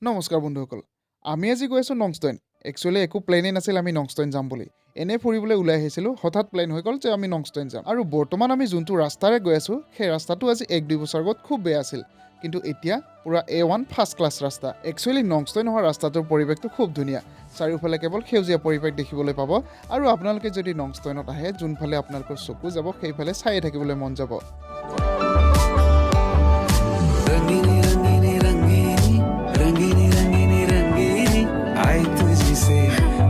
নমস্কাৰ বন্ধুসকল, আমি আজি গৈ আছোঁ নংষ্টইন। একচুৱেলি একো প্লেনেই নাছিল আমি নংষ্টইন যাম বুলি। এনেই ফুৰিবলৈ ওলাই আহিছিলোঁ, হঠাৎ প্লেন হৈ গ'ল যে আমি নংষ্টইন যাম। আৰু বৰ্তমান আমি যোনটো ৰাস্তাৰে গৈ আছোঁ, সেই ৰাস্তাটো আজি এক দুই বছৰ আগত খুব বেয়া আছিল, কিন্তু এতিয়া পূৰা এ1 ফাৰ্ষ্ট ক্লাছ ৰাস্তা। একচুৱেলি নংষ্টইন হোৱা ৰাস্তাটোৰ পৰিৱেশটো খুব ধুনীয়া। চাৰিওফালে কেৱল সেউজীয়া পৰিৱেশ দেখিবলৈ পাব আৰু আপোনালোকে যদি নংষ্টইনত আহে, যোনফালে আপোনালোকৰ চকু যাব, সেইফালে চায়ে থাকিবলৈ মন যাব। रंगीनी रंगीनी रंगीनी रंगीनी रंगीनी रंगीनी आई तुझसे,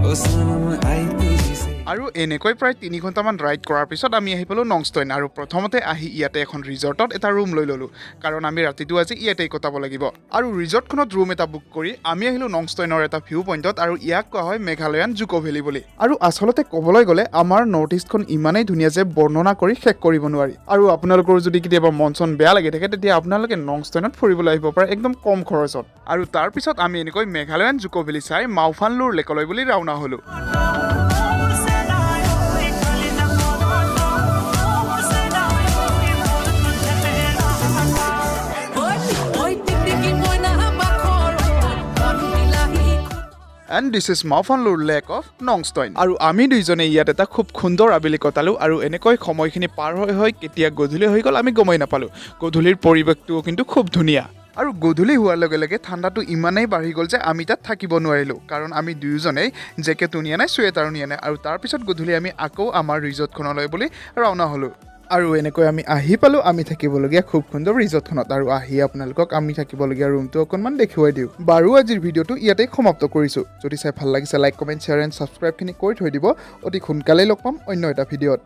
ओ सनम, आई तुझसे। আৰু এনেকৈ প্ৰায় 3 ঘণ্টামান ৰাইড কৰাৰ পিছত আমি আহি পালোঁ নংষ্টইন। আৰু প্ৰথমতে আহি ইয়াতে এখন ৰিজৰ্টত এটা ৰুম লৈ ল'লোঁ, কাৰণ আমি ৰাতিটো আজি ইয়াতেই কটাব লাগিব। আৰু ৰিজৰ্টখনত ৰুম এটা বুক কৰি আমি আহিলোঁ নংষ্টইনৰ এটা ভিউ পইণ্টত আৰু ইয়াক কোৱা হয় মেঘালয়ান জুকো ভেলী বুলি। আৰু আচলতে ক'বলৈ গ'লে আমাৰ নৰ্থ ইষ্টখন ইমানেই ধুনীয়া যে বৰ্ণনা কৰি শেষ কৰিব নোৱাৰি। আৰু আপোনালোকৰ যদি কেতিয়াবা মন চন বেয়া লাগি থাকে, তেতিয়া আপোনালোকে নংষ্টইনত ফুৰিবলৈ আহিব পাৰে একদম কম খৰচত। আৰু তাৰপিছত আমি এনেকৈ মেঘালয়ান জুকো ভেলী চাই মাওফানলুৰ লেকলৈ বুলি ৰাওনা হ'লোঁ। ঐ টিকটিকি মইনা বাখৰ মন বিলাহী। And this is Mawphanlur Lake of Nongstoin. আৰু আমি দুইজনে ইয়াত এটা খুব সুন্দৰ আবেলি কটালোঁ। আৰু এনেকৈ সময়খিনি পাৰ হৈ হৈ কেতিয়া গধূলি হৈ গ'ল, আমি গমেই নাপালোঁ। গধূলিৰ পৰিৱেশটোও কিন্তু খুব ধুনীয়া। আৰু গধূলি হোৱাৰ লগে লগে ঠাণ্ডাটো ইমানেই বাঢ়ি গ'ল যে আমি তাত থাকিব নোৱাৰিলোঁ, কাৰণ আমি দুয়োজনেই জেকেটো নিয়া নাই, চুৱেটাৰো নিয়া নাই। আৰু তাৰপিছত গধূলি আমি আকৌ আমাৰ ৰিজৰ্টখনলৈ বুলি ৰাওনা হ'লোঁ। আৰু এনেকৈ আমি আহি পালোঁ আমি থাকিবলগীয়া খুব সুন্দৰ ৰিজৰ্টখনত। আৰু আহি আপোনালোকক আমি থাকিবলগীয়া ৰুমটো অকণমান দেখুৱাই দিওঁ। বাৰু, আজিৰ ভিডিঅ'টো ইয়াতেই সমাপ্ত কৰিছোঁ। যদি চাই ভাল লাগিছে, লাইক, কমেণ্ট, শ্বেয়াৰ এণ্ড ছাবস্ক্ৰাইবখিনি কৰি থৈ দিব। অতি সোনকালেই লগ পাম অন্য এটা ভিডিঅ'ত।